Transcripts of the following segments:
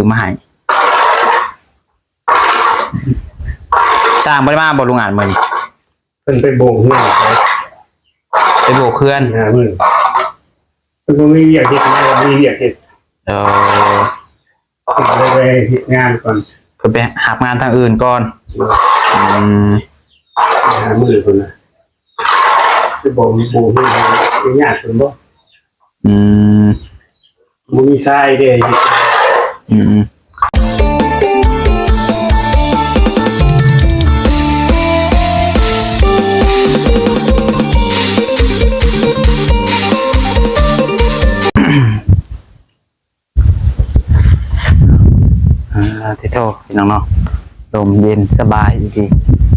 ຊື້ມາໃຫ້. ຊ່າງບໍ່ໄດ້ມາບໍ່ ໂຮງງານມື້ນີ້? ເພິ່ນໄປໂບກເຮືອນ ໄປໂບກເຮືອນ ຫາມື້ ເພິ່ນບໍ່ມີວຽກເຮັດ ມີວຽກເຮັດ. ເອີ ເພິ່ນໄປເຮັດງານກ່ອນ ເພິ່ນໄປຮັບງານທາງອື່ນກ່ອນ. ອືມ ຫາມື້ພຸ້ນນະ ໄປໂບກ ໂບກເຮືອນ ຍາກເພິ່ນບໍ່? ອືມ ບໍ່ມີຊາຍເດ້. ອືມ ອາ ເທິໂທ ພີ່ນ້ອງເນາະ ລົມເຢັນສະບາຍອີ່ຫຼີ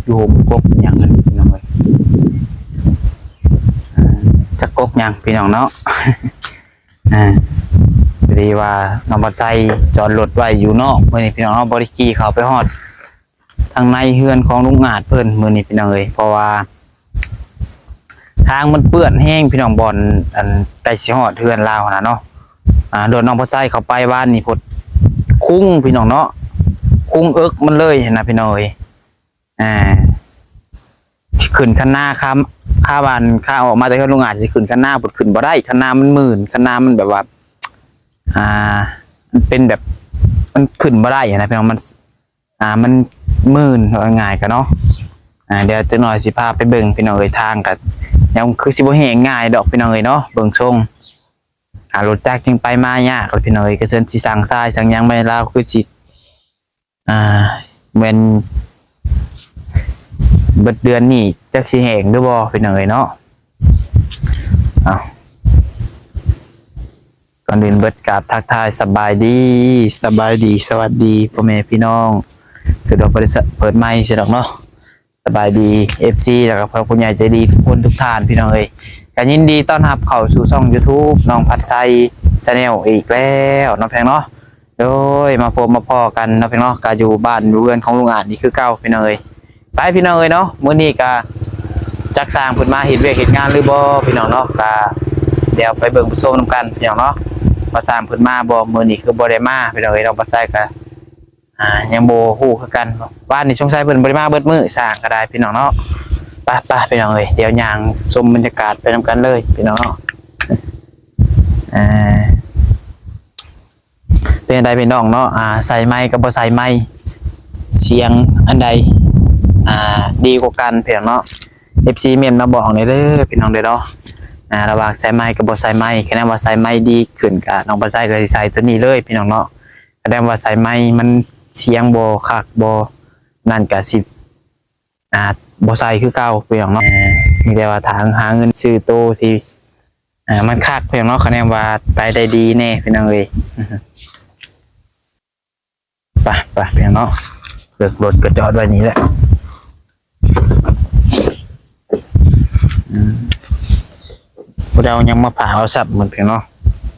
ຢູ່ຮົ່ມກົກຫຍັງນັ້ນ ພີ່ນ້ອງເອີຍ. ອາ ຈັກກົກຫຍັງ ພີ່ນ້ອງເນາະ. ອາ ພໍດີວ່ານ້ອງບັດໄຊຈອດລົດໄວ້ຢູ່ນອກມື້ນີ້ ພີ່ນ້ອງເນາະ ບໍ່ໄດ້ຂີ່ເຂົ້າໄປຮອດທາງໃນເຮືອນຂອງລຸງອາດເພິ່ນມື້ນີ້ ພີ່ນ້ອງເອີຍ ເພາະວ່າທາງມັນເປື້ອນແຮງ ພີ່ນ້ອງ ບ່ອນ ອັນ ໃກ້ຊິຮອດເຮືອນລາວຫັ້ນນະເນາະ. ອາ ລົດນ້ອງບັດໄຊເຂົ້າໄປວານນີ້ພຸ້ນ ຄຸງ ພີ່ນ້ອງເນາະ ຄຸງເອິກມັນເລີຍຫັ້ນນະ ພີ່ນ້ອງເອີຍ. ອ່າ ຂຶ້ນຄັນນາ ຄາ ຄາບ້ານ ຄາອອກມາແຕ່ເຮືອນລຸງອາດ ຊິຂຶ້ນຄັນນາພຸ້ນ ຂຶ້ນບໍ່ໄດ້ ຄັນນາມັນມື່ນ ຄັນນາມັນແບບວ່າ ອ່າ ມັນເປັນແບບ ມັນຂຶ້ນບໍ່ໄດ້ນະ ພີ່ນ້ອງ ມັນ ອ່າ ມັນມື່ນ ເວົ້າງ່າຍໆ ກະເນາະ. ອ່າ ດຽວຈັກໜ້ອຍຊິພາໄປເບິ່ງ ພີ່ນ້ອງເອີຍ ທາງກະຍັງຄືຊິບໍ່ແຫ້ງງ່າຍດອກ ພີ່ນ້ອງເອີຍເນາະ ເບິ່ງຊົງ ອ່າ ລົດຈັກຍັງໄປມາຍາກ ພີ່ນ້ອງເອີຍ ກະເຊີນຊິສັ່ງຊາຍສັ່ງຫຍັງມາໃຫ້ລາວ ຄືຊິ ອ່າ ແມ່ນເບິດເດືອນນີ້ຈັກຊິແຫ້ງຫຼືບໍ່ ພີ່ນ້ອງເອີຍເນາະ. ເອົາ ກ່ອນອື່ນເບິດກາບທັກທາຍສະບາຍດີ ສະບາຍດີ ສະຫວັດດີພໍ່ແມ່ພີ່ນ້ອງ ຄືດອກ ເປີດ ເປີດໄມ ຊິດອກເນາະ. ສະບາຍດີ ເອັຟຊີ ແລ້ວກໍຜູ້ໃຫຍ່ໃຈດີທຸກຄົນທຸກທ່ານ ພີ່ນ້ອງເອີຍ ກໍຍິນດີຕ້ອນຮັບເຂົ້າສູ່ຊ່ອງຢູທູບ ນ້ອງພັດໄຊ Channel ອີກແລ້ວເນາະ ແພງເນາະ. ໂດຍ ມາພົບມາພໍ້ກັນເນາະ ແພງເນາະ ກໍຢູ່ບ້ານຢູ່ເຮືອນຂອງລຸງອາດນີ້ຄືເກົ່າ ພີ່ນ້ອງເອີຍ. ໄປ ພີ່ນ້ອງເອີຍເນາະ ມື້ນີ້ກໍຈັກຊ່າງເພິ່ນມາເຮັດວຽກເຮັດງານຫຼືບໍ່ ພີ່ນ້ອງເນາະ ກໍດຽວໄປເບິ່ງໄປຊົມນຳກັນ ພີ່ນ້ອງເນາະ ວ່າຊ່າງເພິ່ນມາບໍ່. ມື້ນີ້ຄືບໍ່ໄດ້ມາ ພີ່ນ້ອງເອີຍ ນ້ອງພັດໄຊກໍ ອ່າ ຍັງບໍ່ຮູ້ຄືກັນ. ວານນີ້ສົງໄສເພິ່ນບໍ່ໄດ້ມາເບິດມື້ ຊ່າງກໍໄດ້ ພີ່ນ້ອງເນາະ. ໄປໆ ພີ່ນ້ອງເອີຍ ດຽວຍ່າງຊົມບັນຍາກາດໄປນຳກັນເລີຍ ພີ່ນ້ອງເນາະ. ເປັນຈັ່ງໃດ ພີ່ນ້ອງເນາະ ອ່າ ໃສ່ໄມກັບບໍ່ໃສ່ໄມ ສຽງອັນໃດ ອ່າ ດີກວ່າກັນ ພີ່ນ້ອງເນາະ? ເອັຟຊີ ເມັ້ນມາບອກແດ່ເດີ ພີ່ນ້ອງເດີເນາະ. ອ່າ ລະຫວ່າງໃສ່ໄມກັບບໍ່ໃສ່ໄມ ຄະແນນວ່າໃສ່ໄມດີຂຶ້ນ ກະນ້ອງບັດໄຊກໍຊິໃສ່ໂຕນີ້ເລີຍ ພີ່ນ້ອງເນາະ. ຄະແນນວ່າໃສ່ໄມມັນສຽງບໍ່ຄັກບໍ່ນັ້ນ ກະຊິ ອ່າ ບໍ່ໃສ່ຄືເກົ່າ ພີ່ນ້ອງເນາະ. ມີແຕ່ວ່າຖ້າຫາເງິນຊື້ໂຕທີ່ ອ່າ ມັນຄັກ ພີ່ນ້ອງເນາະ ຄະແນນວ່າໄປໄດ້ດີແດ່ ພີ່ນ້ອງເອີຍ. ໄປໆ ພີ່ນ້ອງເນາະ ເລິກລົດກໍຈອດໄວ້ນີ້ແຫຼະ. ອືມ ບໍ່ໄດ້ເອົາຫຍັງມາຝາກເອົາຊັບ ເພິ່ນ ພີ່ນ້ອງເນາະ.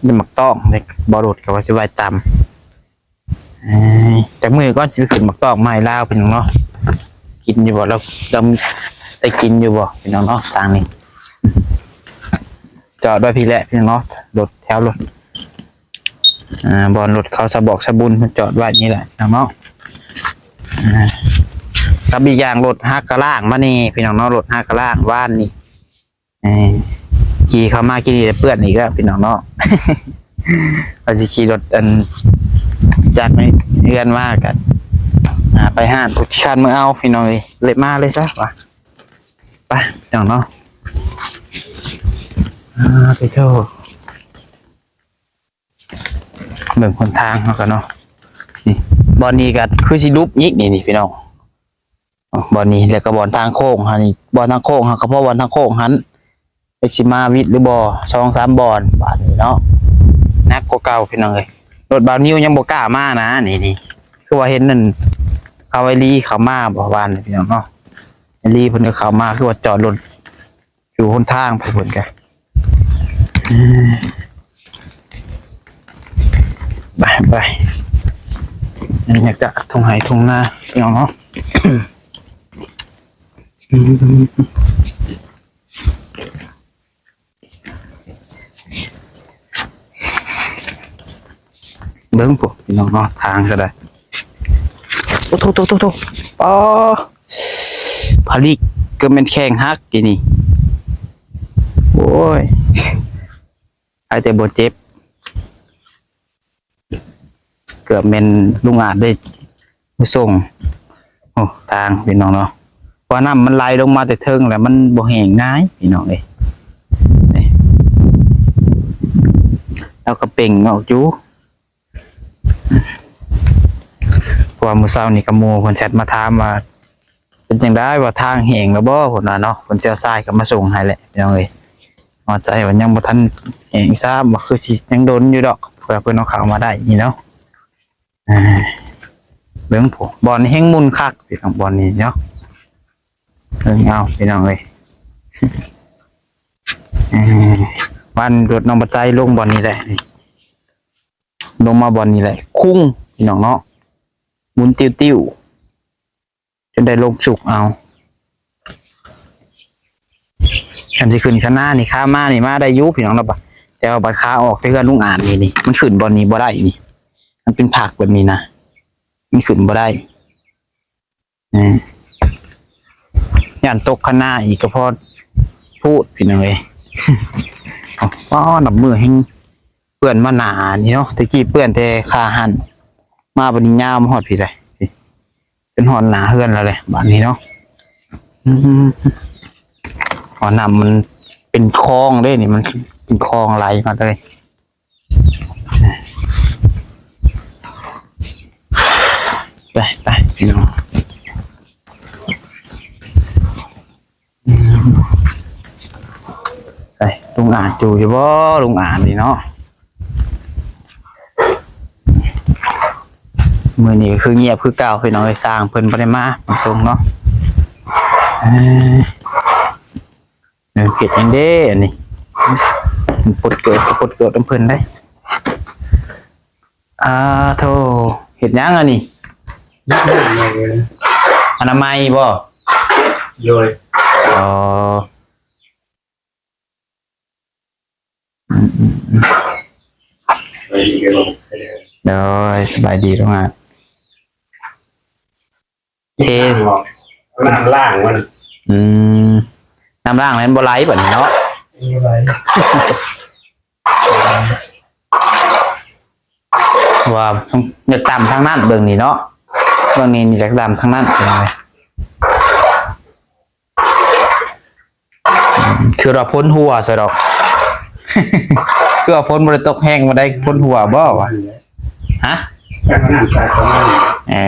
ໄດ້ໝາກຕ້ອງເດ້ ບໍ່ລົດກໍວ່າຊິໄວ້ຕຳ ເອີຍ ຈັກມື້ກ່ອນຊິໄປຂຶ້ນໝາກຕ້ອງມາໃຫ້ລາວ ພີ່ນ້ອງເນາະ. ກິນຢູ່ບໍ່ລາວ ລາວໄດ້ກິນຢູ່ບໍ່ ພີ່ນ້ອງເນາະ? ທາງນີ້ຈອດໄວ້ພີ້ແຫຼະ ພີ່ນ້ອງເນາະ ລົດແຖວລົດ ອ່າ ບ່ອນລົດເຂົາສະບອກສະບຸນ ເພິ່ນຈອດໄວ້ນີ້ແຫຼະ ພີ່ນ້ອງເນາະ. ອ່າ ກັບອີກຢ່າງລົດຮັກກະລ້າງມານີ້ ພີ່ນ້ອງເນາະ ລົດຮັກກະລ້າງວານນີ້ ເອີ ຂີ່ເຂົ້າມາກີ້ນີ້ເປື້ອນອີກແລ້ວ ພີ່ນ້ອງເນາະ. ວ່າຊິຂີ່ລົດ ອັນ ຈາກໃນເຮືອນມາກະ ອ່າ ໄປຮ້ານຜູ້ຂີ້ຄ້ານເມືອເອົາ ພີ່ນ້ອງເອີຍ ເລີຍມາເລີຍຊະວ່າ. ໄປ ພີ່ນ້ອງເນາະ ອ່າ ໄປໂທ ເບິ່ງຫົນທາງເຮົາກັນເນາະ. ນີ້ ບ່ອນນີ້ກໍຄືຊິຫຼຸບອີກ ນີ້ ນີ້ ພີ່ນ້ອງ. ບ່ອນນີ້ ແລ້ວກໍບ່ອນທາງໂຄ້ງຫັ້ນ ນີ້ ບ່ອນທາງໂຄ້ງຫັ້ນ ກໍພໍບ່ອນທາງໂຄ້ງຫັ້ນ ຈັກຊິມາວິດຫຼືບໍ່ ສອງສາມບ່ອນ ບາດນີ້ເນາະ. ໜັກກວ່າເກົ່າ ພີ່ນ້ອງເອີຍ ລົດບ່າວນິວຍັງບໍ່ກ້າມານະ. ນີ້ ນີ້ ຄືວ່າເຫັນນັ້ນ ເຂົາໄອລີເຂົ້າມາບໍ່ວານນີ້ ພີ່ນ້ອງເນາະ. ໄອລີເພິ່ນກໍເຂົ້າມາ ຄືວ່າຈອດລົດ ຢູ່ຫົນທາງໄປພຸ້ນກະ ໄປ ໄປ ບັນຍາກາດທົ່ງໄຮ່ທົ່ງນາ ພີ່ນ້ອງເນາະ. ອືມ. ເບິ່ງພຸ້ນພີ່ນ້ອງເນາະ ທາງກໍໄດ້. ໂອ້ໂທ້ໆໆໆ ອໍ ຜະລິກ ເກືອບແມ່ນແຂ້ງຫັກອີ່ນີ້. ໂອ້ຍ ໃຜແຕ່ບໍ່ເຈັບ. ເກືອບແມ່ນລຸງອາດໄດ້ມາສົ່ງ. ໂອ້ ທາງພີ່ນ້ອງເນາະ ເພາະວ່ານ້ຳມັນໄຫຼລົງມາແຕ່ເທິງ ແລ້ວມັນບໍ່ແຫ້ງງ່າຍພີ່ນ້ອງເອີຍ. ນີ້ ລາວກໍເປັ່ງອອກຢູ່ ເພາະວ່າມື້ເຊົ້ານີ້ກໍໝູ່ເພິ່ນແຊັດມາຖາມວ່າ ເປັນຈັ່ງໃດ ວ່າທາງແຫ້ງແລ້ວບໍ່ ເພິ່ນວ່າເນາະ. ເພິ່ນຊິເອົາຊາຍເຂົ້າມາສົ່ງໃຫ້ແຫຼະພີ່ນ້ອງເອີຍ. ຮອດໃຈວ່າຍັງບໍ່ທັນແຫ້ງຊ້ຳ ວ່າຄືຊິຍັງດົນຢູ່ດອກ ເພື່ອເພິ່ນເອົາເຂົ້າມາໄດ້ນີ້ເນາະ. ອ່າ ເບິ່ງພຸ້ນ ບ່ອນນີ້ແຮ່ງໝຸ່ນຄັກພີ່ນ້ອງ ບ່ອນນີ້ເນາະ. ເບິ່ງເອົາພີ່ນ້ອງເອີຍ ເອີ ບ້ານລົດນ້ອງບັດໄຊລົງບ່ອນນີ້ແຫຼະ ລົງມາບ່ອນນີ້ແຫຼະ ຄຸງພີ່ນ້ອງເນາະ ໝຸນຕິວໆ ຈົນໄດ້ລົງສຸກເອົາ. ຄັນຊິຂຶ້ນຄະນານີ້ ຂາມານີ້ມາໄດ້ຢູ່ພີ່ນ້ອງເນາະ ແຕ່ວ່າບັດຂາອອກແຕ່ເຮືອນລຸງອາດນີ້ ນີ້ ມັນຂຶ້ນບ່ອນນີ້ບໍ່ໄດ້ນີ້ ມັນເປັນຜັກແບບນີ້ນະ ມັນຂຶ້ນບໍ່ໄດ້. ອືມ ຢ້ານຕົກຄະນາອີກກໍພໍພູດພີ່ນ້ອງເອີຍ. ອໍ ນັບມື້ແຮ່ງເປື້ອນມາໜ້ານີ້ເນາະ ແຕ່ກີ້ເປື້ອນແຕ່ຂາຫັ້ນ ມາບັດນີ້ຍາວມາຮອດພີ້ເລີຍ ຈົນຮອດໜ້າເຮືອນແລ້ວແຫຼະບາດນີ້ເນາະ. ອືມ ເພາະນ້ຳມັນເປັນຄອງເດ້ນີ້ ມັນເປັນຄອງໄຫຼມາເລີຍ. ໄປ ໄປ ພີ່ນ້ອງ ໄປ ລຸງອາດຢູ່ຢູ່ບໍ່ ລຸງອາດນີ້ເນາະ. ມື້ນີ້ກໍຄືງຽບຄືເກົ່າພີ່ນ້ອງເອີຍ ຊ່າງເພິ່ນບໍ່ໄດ້ມາສົ່ງເນາະ. ເອີ ເອີ ເຮັດຫຍັງເດ້ອັນນີ້ ປົດເກີບ ປົດເກີບນຳເພິ່ນໄດ໋. ອ່າ ໂທ້ ເຮັດຫຍັງອັນນີ້ ອະນາໄມບໍ່? ໂດຍ ອໍ ອືມໆໆ ໂດຍ ສະບາຍດີລຸງອາດ. ເທ ນ້ຳລ້າງມັນ ອືມ ນ້ຳລ້າງນັ້ນບໍ່ໄຫຼບັດນີ້ເນາະ ບໍ່ໄຫຼ ວ່າຢາກຕຳທາງນັ້ນ ເບິ່ງນີ້ເນາະ ເບິ່ງນີ້ ນີ້ຢາກຕຳທາງນັ້ນ ຄືວ່າພົ້ນຫົວຊະດອກ ຄືວ່າຝົນບໍ່ໄດ້ຕົກແຮງ ບໍ່ໄດ້ພົ້ນຫົວບໍ່ວະ? ຮະ? ເອີ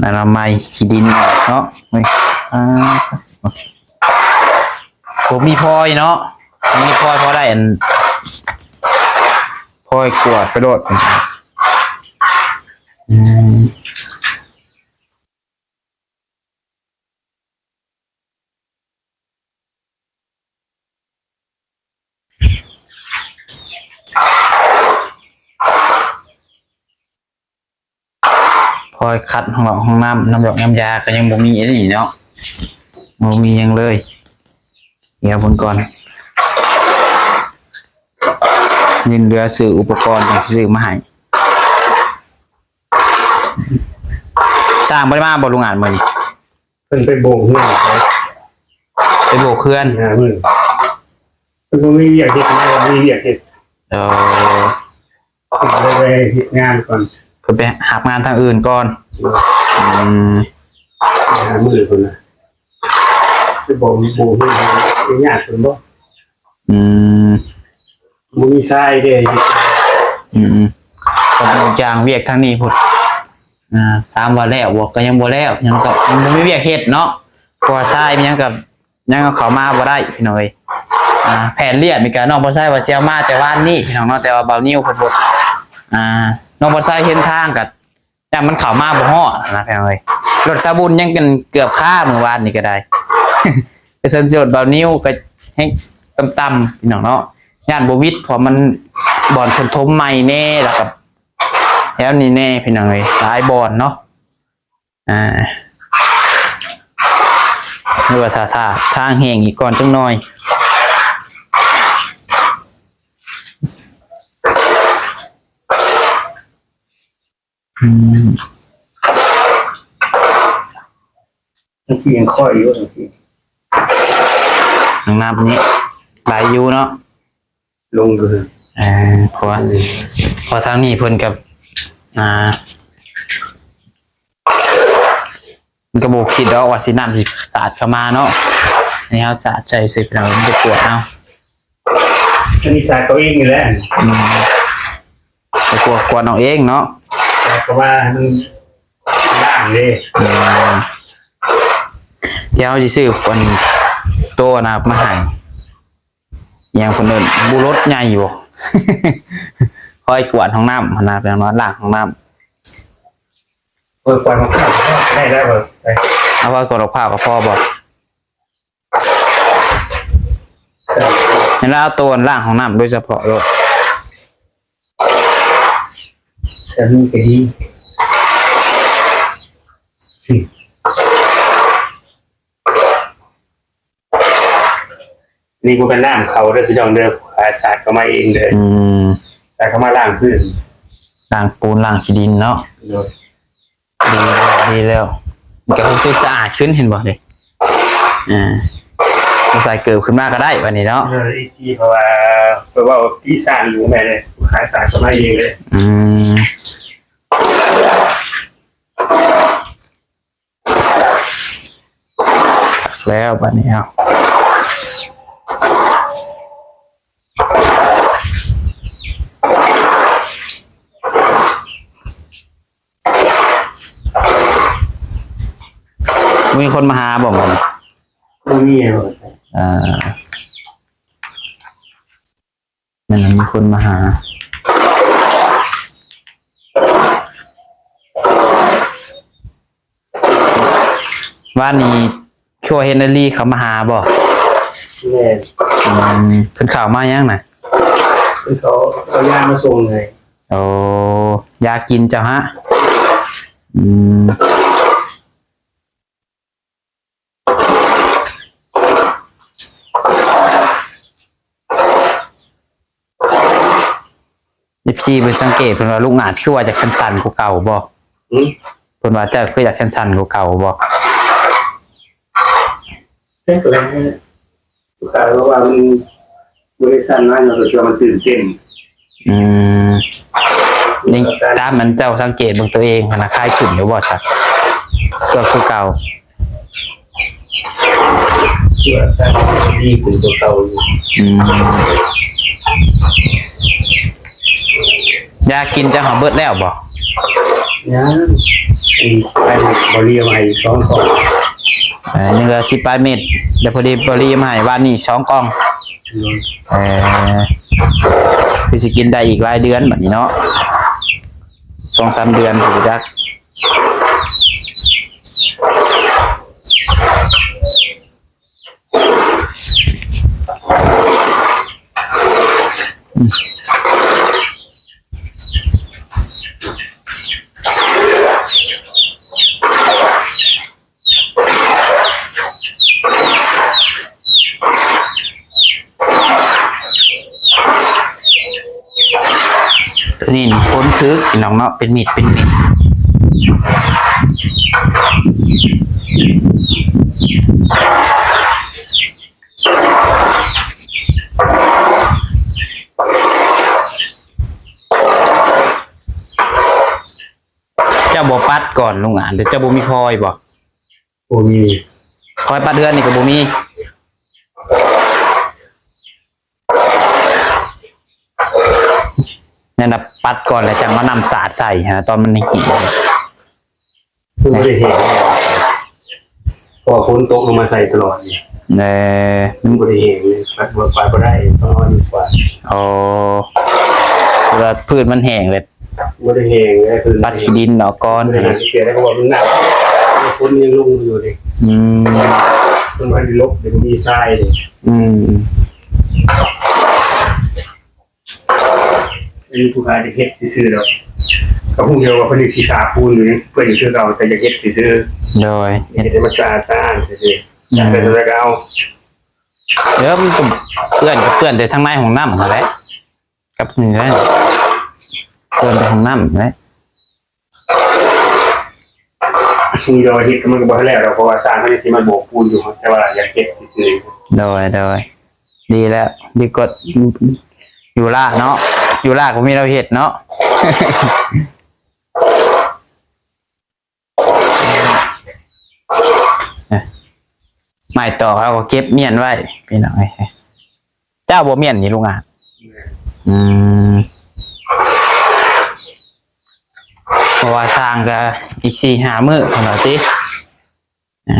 ອະນາໄມຂີ້ດິນອອກເນາະ ເອີ ບໍ່ມີພອຍເນາະ ມີພອຍພໍໄດ້ອັນ ພອຍກວາດໄປໂລດ ອືມ ພອຍຂັດຫ້ອງນອກຫ້ອງນ້ຳ ນ້ຳຢອກນ້ຳຢາກໍຍັງບໍ່ມີອີ່ຫຼີເນາະ ບໍ່ມີຫຍັງເລີຍ ດຽວເບິ່ງກ່ອນ ເງິນເຫຼືອຊື້ອຸປະກອນຈັ່ງຊິຊື້ມາໃຫ້ ຊ່າງບໍ່ໄດ້ມາບໍ່ ລຸງອາດ ມື້ນີ້? ເພິ່ນໄປໂບກເຮືອນ ໄປໂບກເຮືອນ ຫ້າມື້ ເພິ່ນບໍ່ມີວຽກເຮັດ ມີວຽກເຮັດ ເອີ ເພິ່ນໄປເຮັດງານກ່ອນ ເພິ່ນໄປຮັບງານທາງອື່ນກ່ອນ ອືມ ຫ້າມື້ພຸ້ນນະ ໄປໂບກ ໂບກເຮືອນ ໄປຍາກເພິ່ນບໍ່ ອືມ ບໍ່ມີຊາຍເດ້ ອືມ ກໍໄປຈ້າງວຽກທາງນີ້ພຸ້ນ ອ່າ ຖາມວ່າແລ້ວບໍ່ ກໍຍັງບໍ່ແລ້ວ ຍັງກໍຍັງບໍ່ມີວຽກເຮັດເນາະ ເພາະວ່າຊາຍມັນຍັງກໍຍັງເອົາເຂົ້າມາບໍ່ໄດ້ພີ່ນ້ອງເອີຍ ອ່າ ແຜນລຽບນີ້ກໍນ້ອງບໍ່ໃຊ້ວ່າຊິເອົາມາແຕ່ວານນີ້ພີ່ນ້ອງເນາະ ແຕ່ວ່າບ່າວນິວເພິ່ນບໍ່ ອ່າ ນ້ອງບໍ່ໃຊ້ເຫັນທາງກໍ ຢ້ານມັນເຂົ້າມາບໍ່ຮອດນະພີ່ນ້ອງເອີຍ ລົດສາວບຸນຍັງເກືອບຄາມື້ວານນີ້ກໍໄດ້ ໄປເຊີນລົດບ່າວນິວກໍແຮງຕ່ຳໆ ພີ່ນ້ອງເນາະ ຢ້ານບໍ່ຫວິດ ເພາະມັນບ່ອນເພິ່ນຖົມໃໝ່ແດ່ ແລ້ວກໍແຖວນີ້ແດ່ ພີ່ນ້ອງເອີຍ ຫຼາຍບ່ອນເນາະ ອ່າ ຫຼືວ່າຖ້າ ຖ້າທາງແຫ້ງອີກກ່ອນຈັກໜ່ອຍ. ອືມ ມັນຄືຍັງຄ່ອຍຢູ່ຈັ່ງຊີ້ ນ້ຳນີ້ໄຫຼຢູ່ເນາະ ລົງຢູ່. ເອີ ເພາະວ່າ ເພາະທາງນີ້ເພິ່ນກໍ ອ່າ ມັນກໍບໍ່ຄິດດອກວ່າຊິນ້ຳຊິສາດເຂົ້າມາເນາະ. ອັນນີ້ເຮົາສາດໃສ່ ໃສ່ພີ່ນ້ອງ ມັນຈະປວດເຮົາ. ອັນນີ້ສາດເຂົາເອງນີ້ແຫຼະ. ອືມ ໄປກວດ ກວດເອົາເອງເນາະ ແຕ່ກໍວ່າໃຫ້ມັນລ້າງເດ້. ອືມ ດຽວເຮົາຊິຊື້ອັນໂຕອັນນັ້ນມາໃຫ້ ອີຫຍັງເພິ່ນເອີ້ນ ບູລົດໃຫຍ່ບໍ່ ຄອຍກວດຫ້ອງນ້ຳຫັ້ນນະ ເພິ່ນວ່າລ້າງຫ້ອງນ້ຳ. ເອີ ກວດຫ້ອງນ້ຳໄດ້ແລ້ວ. ເອົາ ກວດອອກຜ້າກໍພໍບໍ່? ເຫັນແລ້ວ ເອົາໂຕລ້າງຫ້ອງນ້ຳໂດຍສະເພາະໂລດ ແບບນີ້ກໍດີ. ນີ້ບໍ່ແມ່ນນ້ຳເຂົາເດີພີ່ນ້ອງເດີ ສາດເຂົ້າມາເອງເດີ. ອືມ ສາດເຂົ້າມາລ້າງພື້ນ ລ້າງປູນ ລ້າງຂີ້ດິນເນາະ. ໂດຍ ດີແລ້ວ ດີແລ້ວ ມັນກໍຮູ້ສຶກສະອາດຂຶ້ນ ເຫັນບໍ່ນີ້? ອ່າ ໃສ່ເກີບຂຶ້ນມາກໍໄດ້ບັດນີ້ເນາະ. ເອີ ເພາະວ່າ ເພາະວ່າຕີຊ້າງຢູ່ແມ່ນເດ້ ຂາຍຊ້າງສະໄໝເອງເດ້. ອືມ ແລ້ວບັດນີ້ເຮົາ ມີຄົນມາຫາບໍ່ມື້ນີ້? ບໍ່ມີ. ເອີ ແມ່ນລະ ມີຄົນມາຫາ. ວານນີ້ຄືວ່າເຫັນອາລີເຂົາມາຫາບໍ່? ແມ່ນ. ອືມ ເພິ່ນເຂົ້າມາຫຍັງນະ? ເພິ່ນເຂົາເອົາຢາມາສົ່ງໃຫ້. ໂອ້ ຢາກິນເຈົ້າຫະ? ອືມ. ເອັຟຊີ ເພິ່ນສັງເກດ ເພິ່ນວ່າລູກອາດຄືວ່າຈະຄັນສັ່ນກວ່າເກົ່າບໍ່? ຫືມ? ເພິ່ນວ່າເຈົ້າຄືຢາກຄັນສັ່ນກວ່າເກົ່າບໍ່? ຈັກແຫຼະ ລູກຄ້າເວົ້າວ່າມັນ ບໍລິສັດມາເນາະ ກໍຄືວ່າມັນຕື່ນເຕັ້ນ. ອືມ ນີ້ຕາມມັນເຈົ້າສັງເກດເບິ່ງຕົວເອງຫັ້ນນະ ຄາຍຂຶ້ນຢູ່ບໍ່ຊະ? ກໍຄືເກົ່າ ຄືວ່າການດີຂຶ້ນກວ່າເກົ່າຢູ່. ອືມ ຢາກິນເຈົ້າຫາເບິດແລ້ວບໍ່? ຍັງ ອັນນີ້ໄປບໍລິເອົາໃຫ້ສອງກ່ອງ. ເອີ ຍັງເຫຼືອສິບປາຍເມັດ ແລ້ວພໍດີບໍລິເອົາໃຫ້ວານນີ້ສອງກ່ອງ. ໂດຍ. ເອີ ຄືຊິກິນໄດ້ອີກຫຼາຍເດືອນບັດນີ້ເນາະ ສອງສາມເດືອນພຸ້ນຈັກ. ນີ້ ຄົນຖືກ ພີ່ນ້ອງເນາະ ເປັນມີດ ເປັນມີດ. ເຈົ້າບໍ່ປັດກ່ອນ ລຸງອານ ຫຼືເຈົ້າບໍ່ມີພອຍບໍ່? ບໍ່ມີ. ພອຍປັດເຮືອນນີ້ກໍບໍ່ມີ. ນັ້ນນະ ປັດກ່ອນແລ້ວຈັ່ງເອົານ້ຳສາດໃສ່ຫັ້ນນະ ຕອນມັນແຫ້ງ. ມັນບໍ່ໄດ້ແຫ້ງ ເພາະວ່າຝົນຕົກລົງມາໃສ່ຕະຫຼອດນີ້. ເອີ ມັນບໍ່ໄດ້ແຫ້ງເລີຍ ປັດບໍ່ ປັດບໍ່ໄດ້ ຕ້ອງເອົາອັນນີ້ກວາດ. ອໍ ເວລາພືດມັນແຫ້ງເລີຍ ບໍ່ໄດ້ແຫ້ງເລີຍ ຄືປັດຂີ້ດິນອອກກ່ອນ. ບໍ່ໄດ້ເຮັດເທື່ອໃດ ເພາະວ່າມັນໜັກ ຝົນຍັງລົງຢູ່ເດ້. ອືມ ມັນບໍ່ໄດ້ລົບເດ້ ບໍ່ມີຊາຍເດ້. ອືມ ອັນນີ້ຜູ້ຂາຍຈະເຮັດຊື່ໆດອກ ກໍຮູ້ຢູ່ວ່າເພິ່ນຊິສາບປູນຢູ່ ເພິ່ນຄືເກົ່າ ແຕ່ຈະເຮັດຊື່ໆ. ໂດຍ ເຮັດໃຫ້ມັນສະອາດສະອ້ານຊື່ໆ. ຢາກໄດ້ເທົ່າໃດກໍເອົາ. ເອີ ມັນກໍເປື້ອນ ກໍເປື້ອນແຕ່ທາງໃນຫ້ອງນ້ຳຫັ້ນແຫຼະ ກັບນີ້ແຫຼະ ເປື້ອນແຕ່ຫ້ອງນ້ຳແຫຼະ. ຄືດອກເຮັດກໍມັນກໍບໍ່ທັນແລ້ວດອກ ເພາະວ່າຊ່າງເຂົາຍັງຊິມາໂບກປູນຢູ່ ແຕ່ວ່າຢາກເຮັດຊື່ໆ. ໂດຍ ໂດຍ ດີແລ້ວ ດີກວ່າຢູ່ລາເນາະ ຢູ່ລາກໍມີແນວເຮັດເນາະ. ໄມ້ຕອກເຮົາກໍເກັບມ້ຽນໄວ້ພີ່ນ້ອງເອີຍ. ເຈົ້າບໍ່ມ້ຽນນີ້ລຸງອາດ? ອືມ ເພາະວ່າຊ່າງກໍອີກສີ່ຫ້າມື້ພຸ້ນລະຕິ. ເອີ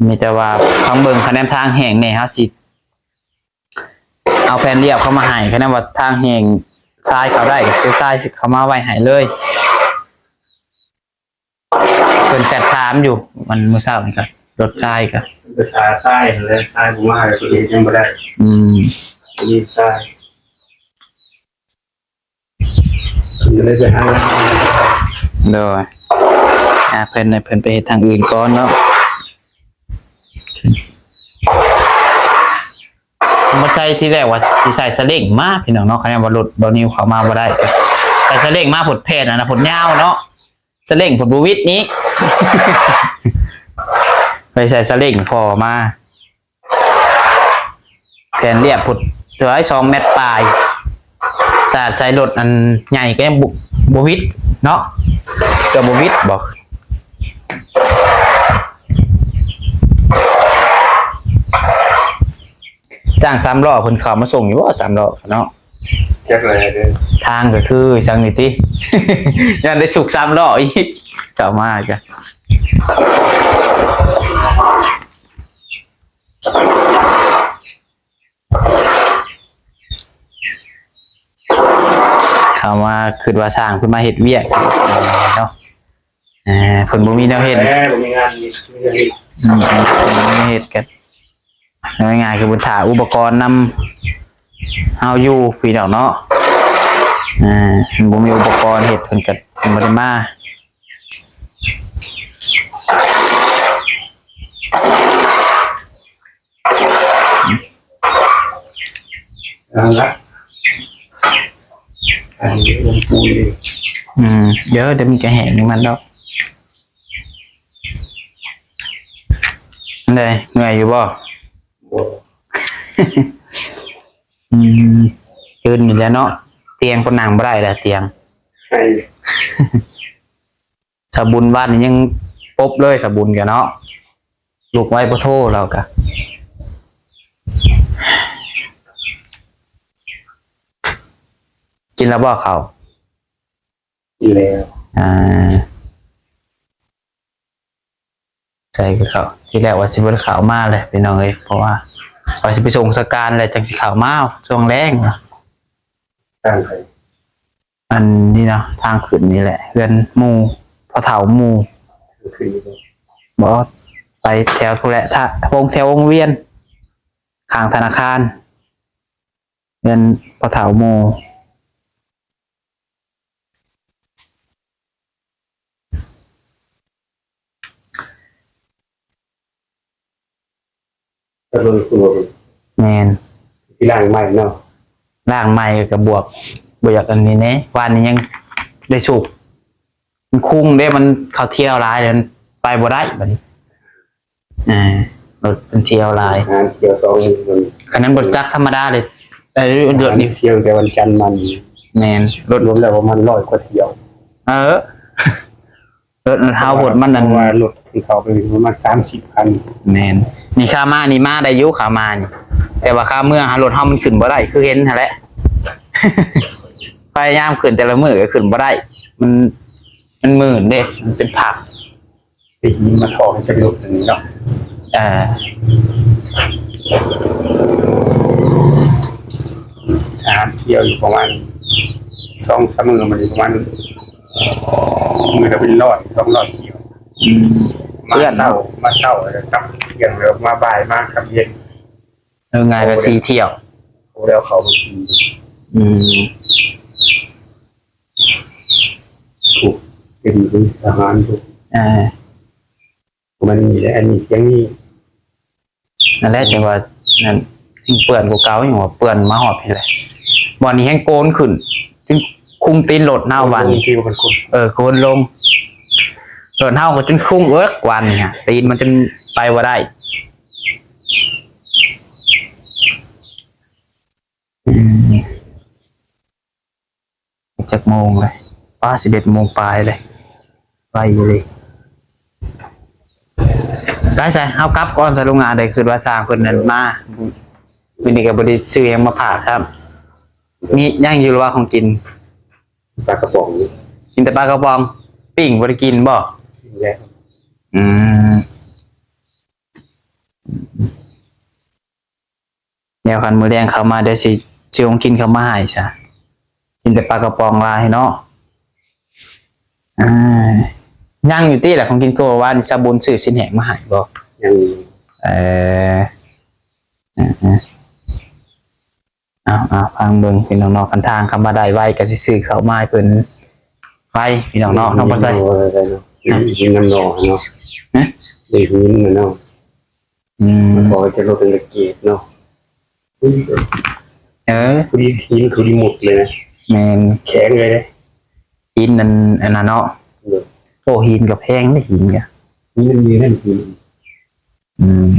ມີແຕ່ວ່າຟັງເບິ່ງຄະແນນທາງແຫ້ງແດ່ ເຮົາຊິ ເອົາແຜ່ນລຽບເຂົ້າມາໃຫ້ ຄະແນນວ່າທາງແຫ້ງຊາຍເຂົ້າໄດ້ ກໍຄືຊາຍຊິເຂົ້າມາໄວ້ໃຫ້ເລີຍ. ເພິ່ນແຊັດຖາມຢູ່ ວັນມື້ເຊົ້ານີ້ກໍລົດຊາຍກໍ ໄປຫາຊາຍຫັ້ນແຫຼະ ຊາຍບໍ່ມາ ກໍເຮັດຫຍັງບໍ່ໄດ້. ອືມ ມີຊາຍ ເພິ່ນກໍເລີຍໄປຫາ. ໂດຍ ອາ ເພິ່ນ ເພິ່ນໄປເຮັດທາງອື່ນກ່ອນເນາະ. ມາໃສ່ທີແລກວ່າຊິໃສ່ສະເລັງມາພີ່ນ້ອງເນາະ ຄະແນນວ່າລົດບ່າວນິວເຂົ້າມາບໍ່ໄດ້ ໃສ່ສະເລັງມາ ພົດແຜ່ນອັນນະ ພົດຍາວເນາະ ສະເລັງ ພົດບໍ່ວິດນີ້ ໄປໃສ່ສະເລັງພໍມາ ແຜ່ນລຽບພຸ້ນເທົ່າໃດ ສອງແມັດປາຍ ສາດໃສ່ລົດອັນໃຫຍ່ກໍຍັງບໍ່ ບໍ່ວິດເນາະ ເກືອບບໍ່ວິດບໍ. ຈ້າງສາມລໍ້ເພິ່ນເຂົ້າມາສົ່ງຢູ່ບໍ່ ສາມລໍ້ເນາະ? ຈັກແລ້ວເດີ ທາງກໍຄືຈັ່ງນີ້ຕິ ຢ້ານໄດ້ສຸກສາມລໍ້ອີກ ເຂົ້າມາກະ ເຂົ້າມາຄິດວ່າຊ່າງເພິ່ນມາເຮັດວຽກເນາະ. ເອີ ເພິ່ນບໍ່ມີແນວເຮັດ ແມ່ ບໍ່ມີງານເຮັດ ບໍ່ມີແນວເຮັດ ອືມ ບໍ່ມີແນວເຮັດກັນ ເອົາງ່າຍໆ ຄືເພິ່ນຖ້າອຸປະກອນນຳເຮົາຢູ່ພີ່ນ້ອງເນາະ. ເອີ ເພິ່ນບໍ່ມີອຸປະກອນເຮັດ ເພິ່ນກໍບໍ່ໄດ້ມາ. ນັ້ນລະ ອັນນີ້ມັນປູນເດ້. ອືມ ດຽວ ດຽວມັນກະແຫ້ງຂອງມັນດອກ. ອັນໃດ ເມື່ອຍຢູ່ບໍ່? ບໍ່. ອືມ ຕື່ນນີ້ແຫຼະເນາະ ຕຽງກໍນັ່ງບໍ່ໄດ້ແຫຼະ ຕຽງ ໃຫ້ ສາວບຸນວານນີ້ຍັງປົບເລີຍ ສາວບຸນກະເນາະ ລຸກໄວໂພດໂທລາວກະ. ກິນແລ້ວບໍ່ເຂົ້າ? ກິນແລ້ວ. ອ່າ ໃສ່ເຂົ້າ ທີແລກວ່າຊິບໍ່ໄດ້ເຂົ້າມາແຫຼະພີ່ນ້ອງເອີຍ ເພາະວ່າວ່າຊິໄປສົ່ງສະການແລ້ວຈັ່ງຊິເຂົ້າມາຊ່ວງແລງ. ທາງໃສ? ອັນນີ້ເນາະ ທາງຂຶ້ນນີ້ແຫຼະ ເຮືອນໝູ່ ພໍ່ເຖົ້າໝູ່. ທາງຂຶ້ນນີ້ບໍ່? ບໍ່ ໄປແຖວພຸ້ນແຫຼະ ຖ້າວົງ ແຖວວົງວຽນ ຂ້າງທະນາຄານ ເຮືອນພໍ່ເຖົ້າໝູ່. ແມ່ນ ຊິລ້າງໃໝ່ເນາະ ລ້າງໃໝ່ກໍບວກ ບໍ່ຢາກອັນນີ້ແດ່ ວານນີ້ຍັງໄດ້ສູບ ມັນຄຸງເດ້ ມັນເຂົ້າທ່ຽວຫຼາຍ ມັນໄປບໍ່ໄດ້ບັດນີ້. ອ່າ ລົດເພິ່ນທ່ຽວຫຼາຍ ງານທ່ຽວສອງມື້ ຄັນນັ້ນລົດຈັກທຳມະດາເລີຍ ເອີ ລົດນີ້ທ່ຽວແຕ່ວັນຈັນມານີ້. ແມ່ນ ລົດລວມແລ້ວປະມານຮ້ອຍກວ່າທ່ຽວ. ເອີ ລົດເຮົາ ລົດມັນນັ້ນ ເພາະວ່າລົດເຂົາໄປປະມານສາມສິບຄັນ. ແມ່ນ ນີ້ຂາມານີ້ມາໄດ້ຢູ່ ຂາມານີ້ ແຕ່ວ່າຂາເມືອຫັ້ນລົດເຮົາມັນຂຶ້ນບໍ່ໄດ້ ຄືເຫັນຫັ້ນແຫຼະ ພະຍາຍາມຂຶ້ນແຕ່ລະມື້ກໍຂຶ້ນບໍ່ໄດ້ ມັນ ມັນມື່ນເດ້ ມັນເປັນພັກ. ໄປຫີນມາຖອກໃຫ້ຈັກລຸກໜຶ່ງເນາະ. ເອີ ຫາທ່ຽວຢູ່ປະມານສອງສາມມື້ມານີ້ ປະມານມື້ລະເປັນຮ້ອຍ ສອງຮ້ອຍທ່ຽວ. ອືມ ມາເຊົ້າ ເພື່ອນເນາະ ມາເຊົ້າແລ້ວກັບທ່ຽງ ແລ້ວມາບ່າຍ ມາຄ່ຳເຢັນ. ເອີ ງ່າຍກວ່າສີ່ທ່ຽວ ບໍ່ໄດ້ເອົາເຂົ້າມາກິນ. ອືມ ໂອ້ ເຕັມຢູ່ ອາຫານຢູ່. ເອີ ມັນມີແຫຼະ ອັນນີ້ສຽງນີ້ ນັ້ນແຫຼະ ຈັ່ງວ່ານັ້ນ ຍັງເປື້ອນກວ່າເກົ່າ ຍັງວ່າເປື້ອນມາຮອດພີ້ແຫຼະ. ບ່ອນນີ້ແຮ່ງໂກນຂຶ້ນ ຈົນຄຸງຕີນລົດເຮົາບາດນີ້. ທີ່ວ່າມັນຄຸງ ເອີ ໂກນລົງ ລົດເຮົາກໍຈົນຄຸງເອິກບາດນີ້ ຕີນມັນຈົນໄປບໍ່ໄດ້. ອືມ ຈັກໂມງເລີຍ? ປ້າ ສິບເອັດໂມງປາຍເລີຍ ໄວອີ່ຫຼີ. ໄປຊະ ເຮົາກັບກ່ອນຊະ ລຸງອາດເອີຍ. ຄິດວ່າຊ່າງເພິ່ນນັ້ນມາ ມື້ນີ້ກໍບໍ່ໄດ້ຊື້ຫຍັງມາຝາກຊ້ຳ. ມີຫຍັງຢູ່ລະວ່າຂອງກິນ? ປາກະປ໋ອງ. ກິນແຕ່ປາກະປ໋ອງ ປີ້ງບໍ່ໄດ້ກິນບໍ່? ກິນແລ້ວ. ອືມ. ແນວຄັນມື້ແລງເຂົ້າມາ ດຽວຊິ ຊິຫຸງກິນເຂົ້າມາໃຫ້ຊະ. ກິນແຕ່ປາກະປ໋ອງຫຼາຍເນາະ. ອ່າ ຍັງຢູ່ຕິລະຂອງກິນ ຄືວ່າວານນີ້ສາບຸນຊື້ຊີ້ນແຫ້ງມາໃຫ້ບໍ່? ຍັງຢູ່. ເອີ ເອີ ເອີ ເອົາໆ ຟັງເບິ່ງພີ່ນ້ອງເນາະ. ຄັນທາງເຂົ້າມາໄດ້ໄວ ກໍຊິຊື້ເຂົ້າມາໃຫ້ເພິ່ນໄວ ພີ່ນ້ອງເນາະ. ເນາະ ບໍ່ໃສ່ ໄດ້ເນາະ ໄດ້ນຳເນາະ ຮະ ໄດ້ຫຶນນະເນາະ. ອືມ ມັນບໍ່ຈະລົດເປັນເກດເນາະ. ເອີ ພໍດີຫີນຄືດີໝົດເລີຍນະ. ແມ່ນ ແຂງເລີຍເດ້ ຫີນນັ້ນ ອັນນັ້ນເນາະ. ໂອ້ ຫີນກໍແພງເດ້ ຫີນກໍ ຫີນມັນມີນັ້ນຫີນ. ອືມ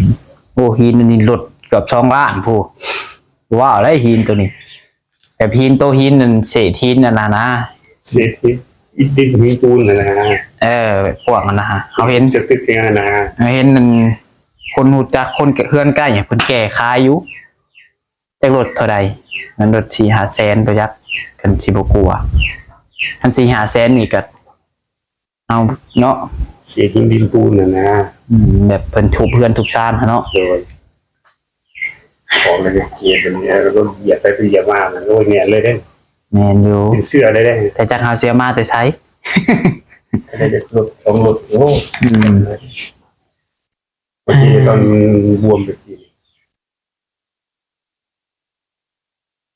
ໂອ້ ຫີນອັນນີ້ລົດເກືອບສອງລ້ານພຸ້ນ ວ້າວ ໄດ້ຫີນໂຕນີ້. ແບບຫີນໂຕຫີນນັ້ນ ເສດຫີນນັ້ນນະ ເສດຫີນ ອິດດິນຫີນປູນນັ້ນນະ. ເອີ ພວກນັ້ນນະ ເຮົາເຫັນ ຈະຕຶກແນວນັ້ນນະ ເຮົາເຫັນນັ້ນ ຄົນຮູ້ຈັກ ຄົນເຮືອນໃກ້ເພິ່ນແກ່ຂາຍຢູ່ ຈັກລົດເທົ່າໃດ ມັນລົດສີ່ຫ້າແສນບໍ່ຈັກ ຄັນຊິບໍ່ກົວ ຄັນສີ່ຫ້າແສນນີ້ກໍ ເອົາເນາະ ເສດຫີນດິນປູນນັ້ນນະ. ອືມ ແບບເພິ່ນທຸບເຮືອນທຸບຊານຫັ້ນເນາະ. ໂດຍ ຂອງລະກຽດແບບນີ້ ແລ້ວກໍຢຽບໄປຢຽບມາ ໂອ້ຍ ແມ່ນເລີຍເດ້. ແມ່ນຢູ່ ເປັນເສື້ອເລີຍເດ້ ແຕ່ຈັກເຮົາຊິເອົາມາແຕ່ໃສ ໄດ້ລົດສອງລົດ. ໂອ້ ອືມ ເມື່ອກີ້ຕອນບວມແບບນີ້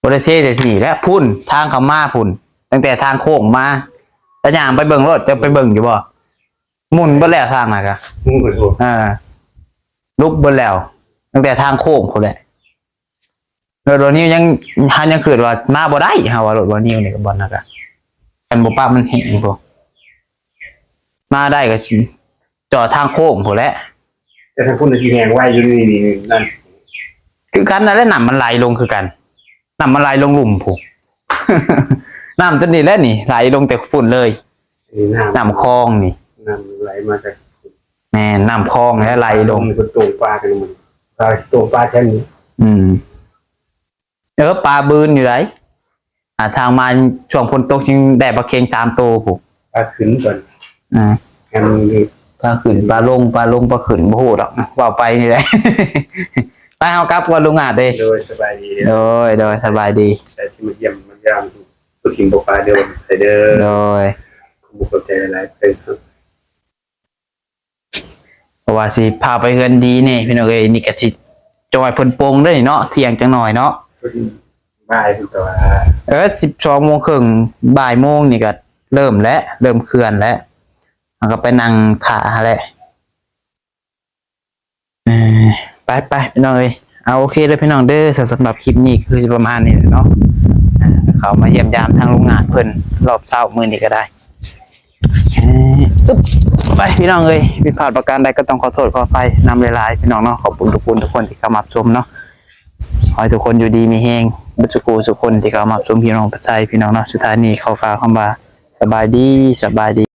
ບໍ່ໄດ້ເທແຕ່ທີ່ນີ້ແຫຼະ ພຸ້ນ ທາງເຂົ້າມາພຸ້ນ ຕັ້ງແຕ່ທາງໂຄ້ງມາ ແລ້ວຍ່າງໄປເບິ່ງໂລດ ເຈົ້າໄປເບິ່ງຢູ່ບໍ່? ໝຸ່ນເບິດແລ້ວທາງນັ້ນກະ ໝຸ່ນເບິດ. ເອີ ຫຼຸບເບິດແລ້ວ ຕັ້ງແຕ່ທາງໂຄ້ງພຸ້ນແຫຼະ. ລົດບ່າວນິວຍັງ ເຮົາຍັງຄິດວ່າມາບໍ່ໄດ້ ເຮົາວ່າລົດບ່າວນິວນີ້ກະ ບ່ອນນັ້ນກະ ຄັນບໍ່ປະມັນແຫ້ງພຸ້ນ ມາໄດ້ກະຊິ ເຈາະທາງໂຄ້ງພຸ້ນແຫຼະ. ແຕ່ທາງພຸ້ນຊິແຫ້ງໄວຢູ່ນີ້ ນີ້ ນັ້ນ ຄືກັນນັ້ນແຫຼະ ນ້ຳມັນໄຫຼລົງຄືກັນ ນ້ຳມັນໄຫຼລົງລຸ່ມພຸ້ນ ນ້ຳຕົວນີ້ແຫຼະນີ້ ໄຫຼລົງແຕ່ພຸ້ນເລີຍ. ນີ້ນ້ຳ ນ້ຳຄອງນີ້ ນ້ຳໄຫຼມາຈາກ ແມ່ນ ນ້ຳຄອງແຫຼະໄຫຼລົງ. ມັນຕົກປາກັນ ມັນຕົກປາແຖວນີ້. ອືມ. ເອີ ປາບືນຢູ່ໃດ໋ ຫາທາງມາຊ່ວງຝົນຕົກຍັງໄດ້ປາເຄັງສາມໂຕພຸ້ນ. ປາຂຶ້ນກ່ອນ ອ່າ ອັນນີ້ ປາຂຶ້ນ ປາລົງ ປາລົງ ປາຂຶ້ນ ບໍ່ຮູ້ດອກ ເວົ້າໄປນີ້ແຫຼະ. ໄປ ເຮົາກັບກ່ອນ ລຸງອາດເດ້. ໂດຍ ສະບາຍດີເດີ. ໂດຍ ໂດຍ ສະບາຍດີ. ແຕ່ທີ່ມາຢ້ຽມມາຢາມ ບໍ່ຖິ້ມບໍ່ປະເດີ ໄປເດີ. ໂດຍ ຂອບໃຈຫຼາຍໆ. ເພາະວ່າຊິພາໄປເຮືອນດີແດ່ພີ່ນ້ອງເອີຍ. ນີ້ກະຊິຈ່ອຍເພິ່ນປົງເດີເນາະ ທ່ຽງຈັກໜ້ອຍເນາະ ບ່າຍພຸ້ນຕົວະ. ເອີ ສິບສອງໂມງເຄິ່ງ ບ່າຍໂມງນີ້ກະເລີ່ມແລ້ວ ເລີ່ມເຄື່ອນແລ້ວ ເຮົາກະໄປນັ່ງຖ້າຫັ້ນແຫຼະ. ເອີ ໄປໆ ພີ່ນ້ອງເອີຍ. ເອົາ ໂອເຄເດີພີ່ນ້ອງເດີ. ສຳລັບຄລິບນີ້ຄືຊິປະມານນີ້ແຫຼະເນາະ ເຂົ້າມາຢ້ຽມຢາມທາງໂຮງງານເພິ່ນລອບເຊົ້າມື້ນີ້ກະໄດ້. ເອີ ຕຶບ ໄປພີ່ນ້ອງເອີຍ ຜິດພາດປະການໃດກໍຕ້ອງຂໍໂທດຂໍອະໄພນຳຫຼາຍໆ ພີ່ນ້ອງເນາະ. ຂອບຄຸນທຸກຄົນ ທຸກຄົນທີ່ເຂົ້າມາຮັບຊົມເນາະ ຂໍໃຫ້ທຸກຄົນຢູ່ດີມີແຮງເບິດສູ່ຜູ້ສູ່ຄົນທີ່ເຂົ້າມາຮັບຊົມ ພີ່ນ້ອງປະຊາ ພີ່ນ້ອງເນາະ. ສຸດທ້າຍນີ້ຂໍກ່າວຄຳວ່າ ສະບາຍດີ ສະບາຍດີ.